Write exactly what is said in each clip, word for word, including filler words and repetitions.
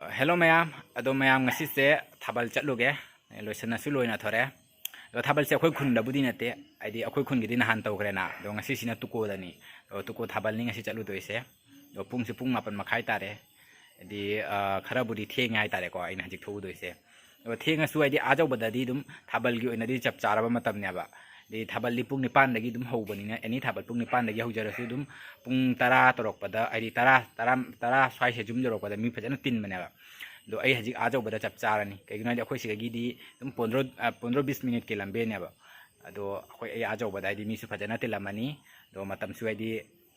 Hello ꯃꯌꯥꯝ, ꯑꯗꯣ ꯃꯌꯥꯝ ꯉꯁꯤꯁꯦ ꯊꯥꯕꯜ ꯆꯠꯂꯨꯒꯦ, ꯂꯣꯏꯁꯟꯅꯁꯨ ꯂꯣꯏꯅ ꯊꯣꯔꯦ꯫ ꯑꯗꯣ ꯊꯥꯕꯜꯁꯦ ꯑꯩꯈꯣꯏ ꯈꯨꯟꯗꯕꯨꯗꯤ ꯅꯠꯇꯦ, ꯍꯥꯏꯗꯤ ꯑꯩꯈꯣꯏ ꯈꯨꯟꯒꯤꯗꯤ ꯅꯍꯥꯟ ꯇꯧꯈ꯭ꯔꯦꯅ, ꯑꯗꯣ ꯉꯁꯤꯁꯤꯅ ꯇꯨꯀꯣꯗꯅꯤ꯫ ꯑꯗꯣ ꯇꯨꯀꯣ ꯊꯥꯕꯜꯅꯤ ꯉꯁꯤ ꯆꯠꯂꯨꯗꯣꯏꯁꯦ꯫ ꯑꯗꯣ ꯄꯨꯡꯁꯦ ꯄꯨꯡ ꯃꯥꯄꯟ ꯃꯈꯥꯏ ꯇꯥꯔꯦ, ꯍꯥꯏꯗꯤ ꯑ, ꯈꯔꯕꯨꯗꯤ ꯊꯦꯡꯉꯦ ꯍꯥꯏꯇꯥꯔꯦꯀꯣ ꯑꯩꯅ ꯍꯧꯖꯤꯛ ꯊꯣꯛꯎꯗꯣꯏꯁꯦ꯫ ꯑꯗꯣ ꯊꯦꯡꯉꯁꯨ ꯍꯥꯏꯗꯤ ꯑꯥ ꯌꯧꯕꯗꯗꯤ ꯑꯗꯨꯝ ꯊꯥꯕꯜꯒꯤ ꯑꯣꯏꯅꯗꯤ ꯆꯞ ꯆꯥꯔꯕ ꯃꯇꯝꯅꯦꯕ꯫ ꯍꯥꯏꯗꯤ ꯊꯥꯕꯜꯗꯤ ꯄꯨꯡ ꯅꯤꯄꯥꯟꯗꯒꯤ ꯑꯗꯨꯝ ꯍꯧꯕꯅꯤꯅ, ꯑꯦꯅꯤ ꯊꯥꯕꯜ ꯄꯨꯡ ꯅꯤꯄꯥꯟꯗꯒꯤ ꯍꯧꯖꯔꯁꯨ ꯑꯗꯨꯝ ꯄꯨꯡ ꯇꯔꯥ ꯇꯧꯔꯛꯄꯗ, ꯍꯥꯏꯗꯤ ꯇꯔꯥ, ꯇꯔꯥ, ꯇꯔꯥ ꯁ꯭ꯋꯥꯏꯁꯦ ꯌꯨꯝ ꯌꯧꯔꯛꯄꯗ ꯃꯤ ꯐꯖꯅ ꯇꯤꯟꯕꯅꯦꯕ꯫ ꯑꯗꯣ ꯑꯩ ꯍꯧꯖꯤꯛ ꯑꯥ ꯌꯧꯕꯗ ꯆꯞ ꯆꯥꯔꯅꯤ꯫ ꯀꯩꯒꯤꯅꯣ ꯍꯥꯏꯗꯤ ꯑꯩꯈꯣꯏ ꯁꯤꯗꯒꯤꯗꯤ ꯑꯗꯨꯝ ꯄꯣꯟꯗ꯭ꯔꯣ, ꯑ, ꯄꯣꯟꯗ꯭ꯔꯣ ꯕꯤꯁ ꯃꯤꯅꯤꯠꯀꯤ ꯂꯝꯕꯦꯟꯅꯦꯕ꯫ ꯑꯗꯣ ꯑꯩꯈꯣꯏ ꯑꯩ ꯑꯥ ꯌꯧꯕꯗ ꯍꯥꯏꯗꯤ ꯃꯤꯁꯨ ꯐꯖꯅ ꯇꯤꯜꯂꯝꯃꯅꯤ꯫ ꯑꯗꯣ ꯃꯇꯝꯁꯨ ꯍꯥꯏꯗꯤ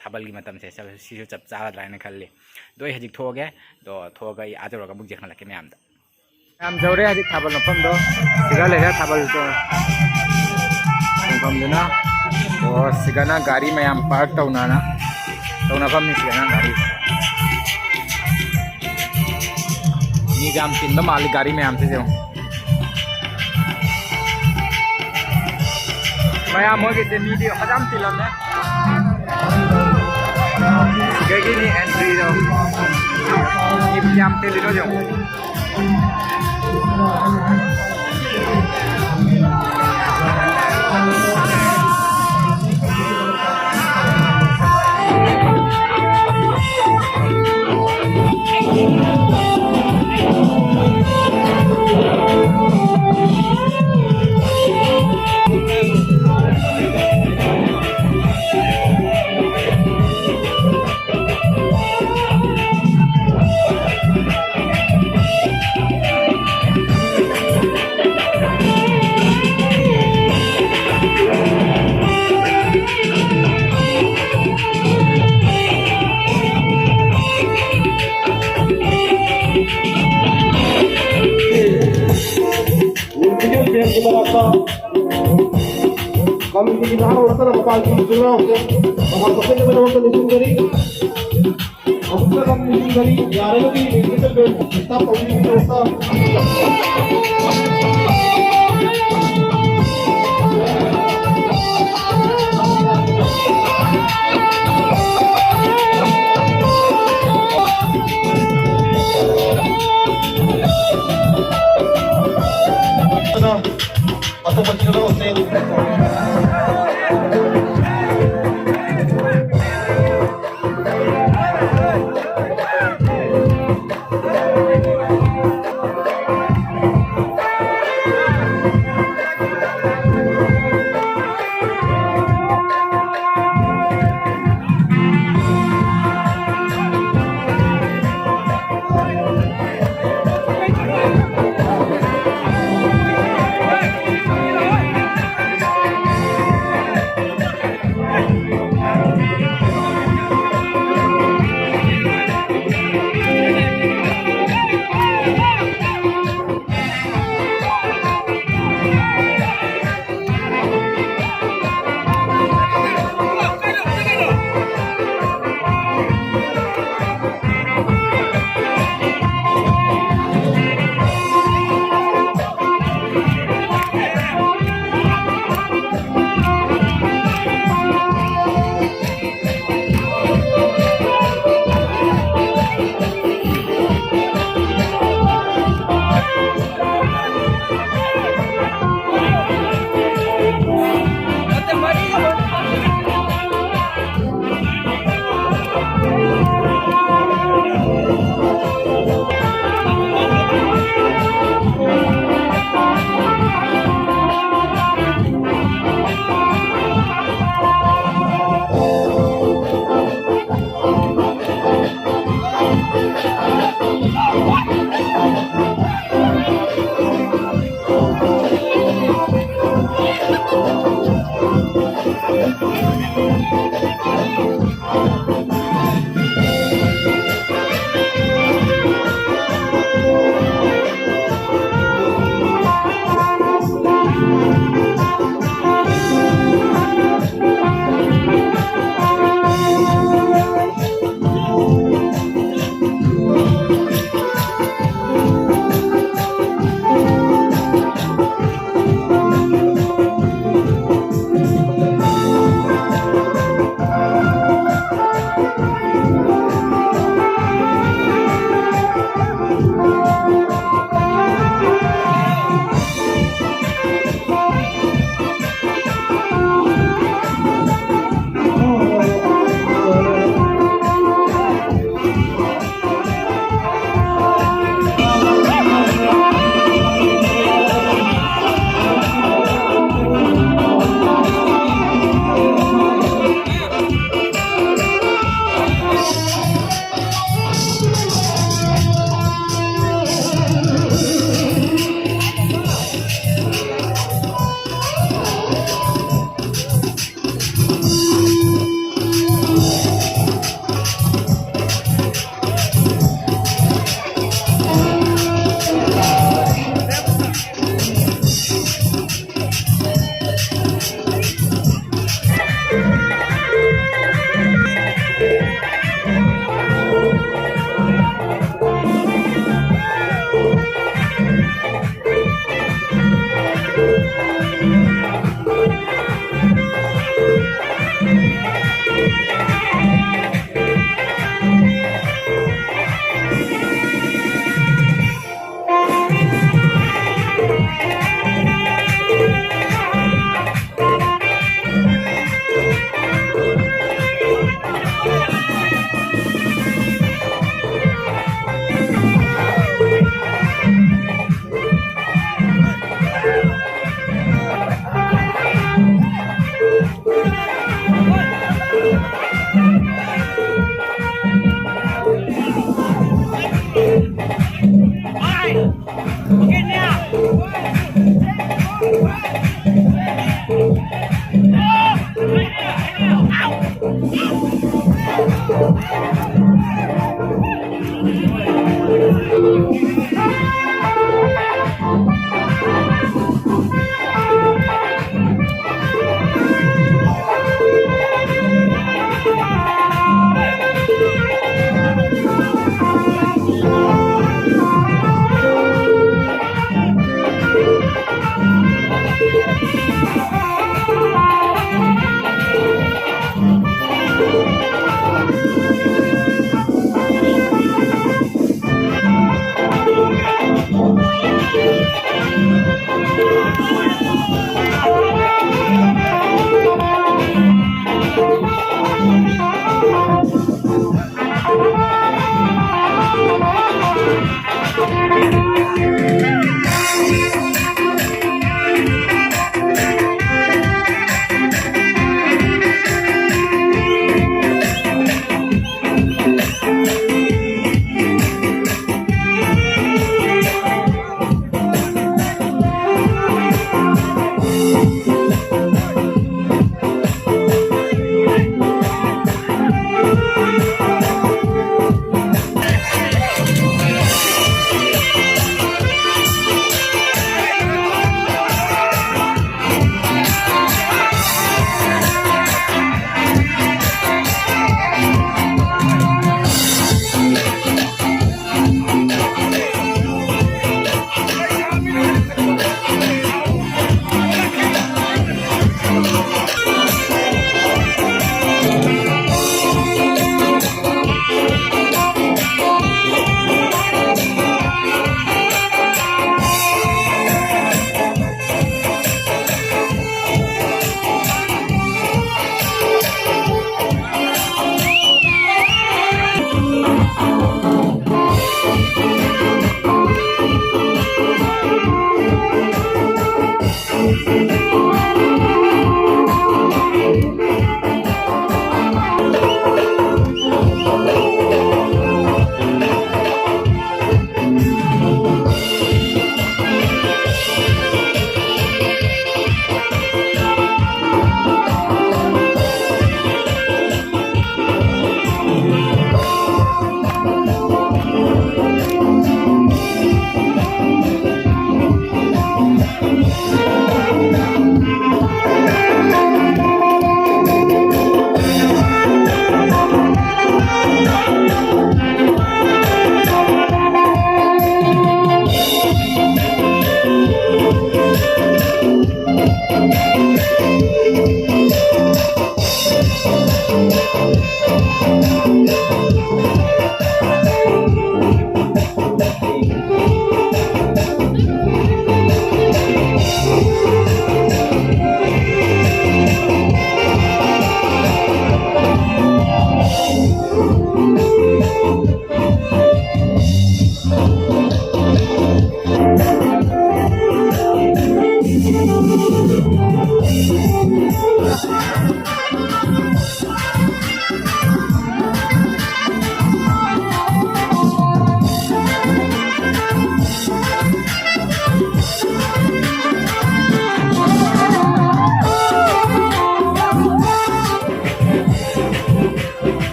ꯊꯥꯕꯜꯒꯤ ꯃꯇꯝꯁꯦ ꯁ-, ꯁꯤꯁꯨ ꯆꯞ ꯆꯥꯒꯗ꯭ꯔꯥ ꯍꯥꯏꯅ ꯈꯜꯂꯤ꯫ ꯑꯗꯣ ꯑꯩ ꯍꯧꯖꯤꯛ ꯊꯣꯛꯑꯒꯦ꯫ ꯑꯗꯣ ꯊꯣꯛꯑꯒ ꯑꯩ ꯑꯥ ꯌꯧꯔꯒ ꯑꯃꯨꯛ ꯌꯦꯡꯍꯜꯂꯛꯀꯦ ꯃꯌꯥꯝꯗ꯫ ꯌꯥꯝ ꯌꯧꯔꯦ ꯍꯧꯖꯤꯛ ꯊꯥꯕꯜ ꯃꯐꯝꯗꯣ꯫ ꯁꯤꯗ ꯂꯩꯔꯦ ꯊꯥꯕꯜ ꯆꯣ-, ꯆꯣꯡꯐꯝꯗꯨꯅ꯫ ꯑꯗꯣ ꯁꯤꯗꯅ ꯒꯥꯔꯤ ꯃꯌꯥꯝ ꯄꯥꯔꯛ ꯇꯧꯅꯅ, ꯇꯧꯅꯐꯝꯅꯤ ꯁꯤꯗꯅ ꯒꯥꯔꯤ꯫ ꯃꯤ ꯌꯥꯝ ꯆꯤꯟꯕ ꯃꯥꯜꯂꯤ ꯒꯥꯔꯤ ꯃꯌꯥꯝꯁꯤꯁꯨ꯫ ꯃꯌꯥꯝ ꯃꯣꯏꯒꯤꯁꯦ ꯃꯤꯗꯤ ꯐꯖꯅ ꯇꯤꯜꯂꯝꯃꯦ꯫ ꯁꯤꯗꯒꯤꯅꯤ ꯑꯦꯟꯇ꯭ꯔꯤꯗꯣ꯫ ꯃꯤ ꯌꯥꯝ ꯇꯤꯜꯂꯤꯗꯣ ꯌꯦꯡꯉꯣ꯫ ꯀꯝꯃꯤꯇꯤꯒꯤ ꯅꯍꯥꯔꯣꯜ ꯅꯠꯇꯅ ꯃꯄꯥꯟꯒꯤ ꯏꯆꯤꯜ ꯏꯅꯥꯎꯁꯦ ꯃꯄꯥꯟ ꯊꯣꯛꯆꯅꯕꯒꯤꯗꯃꯛꯇ ꯅꯤꯡꯁꯤꯡꯖꯔꯤ꯫ ꯑꯃꯨꯛꯇ ꯅꯤꯡꯁꯤꯡꯖꯔꯤ, ꯌꯥꯔꯒꯗꯤ ꯃ꯭ꯌꯨꯖꯤꯀꯦꯜ ꯕꯦꯟ ꯁ꯭ꯇꯥꯐ ꯇꯧꯕꯤꯅꯕꯒꯤꯗꯃꯛꯇ꯫ ꯑꯇꯣꯞꯄ ꯏꯆꯤꯜ ꯏꯅꯥꯎꯁꯤꯡ꯫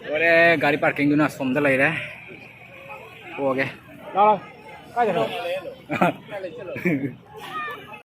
ꯂꯣꯏꯔꯦ, ꯒꯥꯔꯤ ꯄꯥꯔꯀꯤꯡꯗꯨꯅ ꯑꯁꯣꯝꯗ ꯂꯩꯔꯦ꯫ ꯊꯣꯛꯑꯒꯦ꯫ ꯂꯥꯛꯑꯣ꯫ ꯀꯥꯏꯗꯅꯣ?